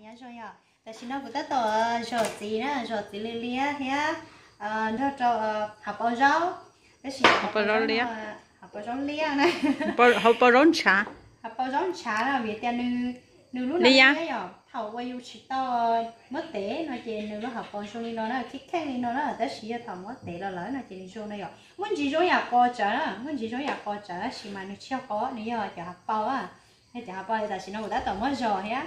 Zoo yom, tam sim no kuv tab tom zom txiv na, zom txiv liab liab thiab nrog rau hauv paus zaub, tab sis hauv paus zaub liab, hauv paus zaub liab na, hauv paus zaub ntshav, hauv paus zaub ntshav na vim tias nws lub no liab yom, thaum uas yus tsis tau muab tev no ces nws lub hauv paus zoo li no na, khib kheej li no na, tab sis yog thaum muab tev los lawm no ces nws zoo no yom, muaj ntsis zoo yam qos tsawv na, muaj ntsis zoo yam qos tsawv tab sis mas nws tsis yog qos, nws yog cov hauv paus, yog cov hauv paus li tam sim no kuv tab tom muab zom thiab.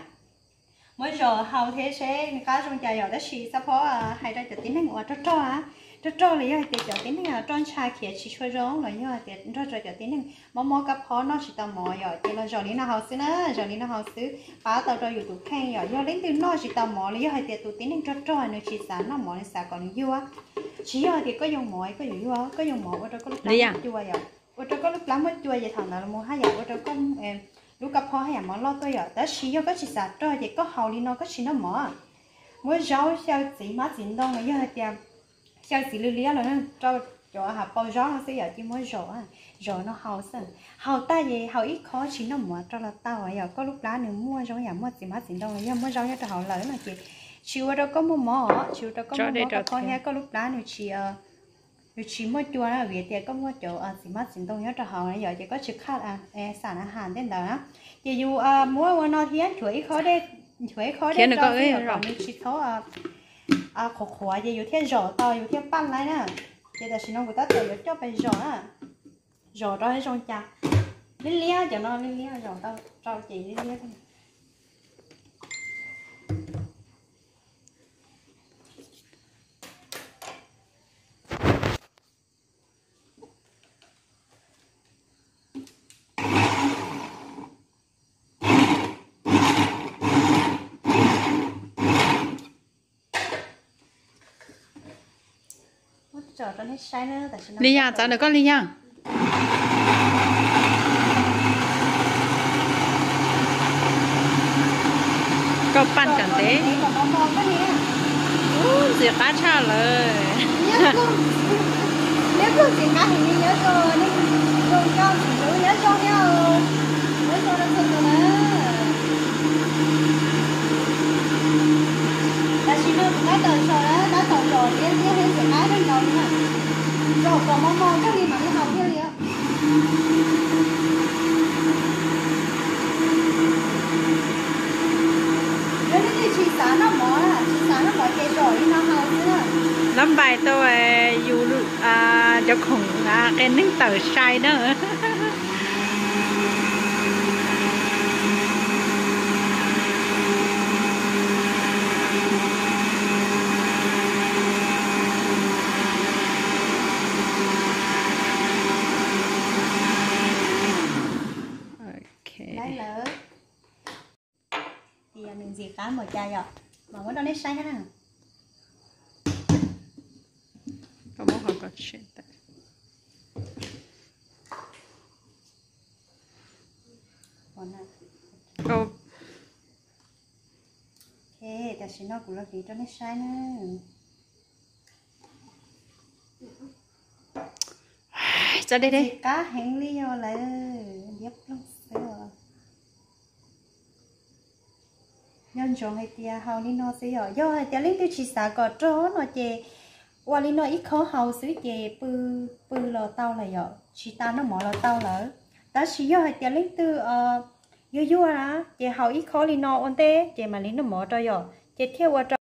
Muab zom haus thiab seb nws qab zoo cas yom, tab sis xab phob hais rau cov tib neeg uas rog rog, rog rog los yog hais tias cov tib neeg roj ntsha khiav tsis tshua zoo los yog hais tias nrog rau cov tib neeg mob mob kab phob noj tsis tau mov yom, ces los zom li no haus xwb na, zom li no haus xwb pab tau rau yus tus kheej yom. Yog leej twg noj tsis tau mov los yog hais tias tus tib neeg rog rog nws tsis xav noj mov nws xav kom nws yuag, tsis yog hais tias koj yoo mov koj yuav yuag, koj yoo mov ua rau koj lub plab muaj cua yom, ua rau koj lub plab muaj cua ces thaum ntawd los mus haj yam ua rau koj lub kab phob haj yam mov loj tuaj yom, tab sis yog koj tsis xav rog ces koj haus li no koj tsis noj mov. Muab zaub xyaw txiv hmab txiv ntoo los yog hais tias xyaw txiv liab liab los rau cov hauv paus zaub no xwb yom, ces muab zom, zom no haus xwb. Haus tag ces haus ib khob tsis noj mov rau los tau yom, koj lub plab nws muaj zoo yam muaj txiv hmab txiv ntoo los yog muaj zaub nyob rau hauv lawm no ces tsis ua rau koj muaj mob, tsis ua rau koj muaj mob kab phob thiab koj lub plab nws tsis, nws tsis muaj cua na, vim tias koj muaj cov txiv hmab txiv ntoo nyob rau hauv na yom, ces koj tsis khaj xam na has tej ntawd na. Ces yus muab ua no thiab nchuav ib khob dej, nchuav ib khob dej rau kom nws tsis txhob qhuav qhuav ces yus thiaj zom tau, yus thiaj paj laib na. Ces tam sim no kuv tab tom yuav coj pais zom na, zom rau zoo cas. Liab liab cov no liab liab zom tau rau ces liab liab. Li Yaj, txav ntawm koj Li Yaj. Koj paj tseem ntev. Ub, ntxim qab tshaj lawm. Tam sim no kuv tab tom zom na, tab tom zom liab liab thiab ntxim qab kawg nkaus li na. Zom kom mos mos kawg li mam li haus thiaj li. Yog leej twg tsis xav noj mov na, tsis xav noj mov ces zom li no haus xwb na. Lab npais tau yus cov khoom qias neeg tawm sai na. Tias nws ntxim qab npaum cas yom, mam muab rau nej saib na. Ok, tam sim no kuv los hliv rau nej saib na. Txav deb deb. Ntxim qab heev li yog lawm, liab ploog xwb. Nco ntsoov hais tias haus li no xwb yom, yog hais tias leej twg tsis xav kom rog no ces ua li no ib khob haus xwb ces pw, pw los tau lawm yom, tsis tas noj mov los tau lawm. Tab sis yog hais tias leej twg yuag yuag na ces haus ib khob li no ua ntej ces mam li noj mov rau yom, ces thiaj ua rau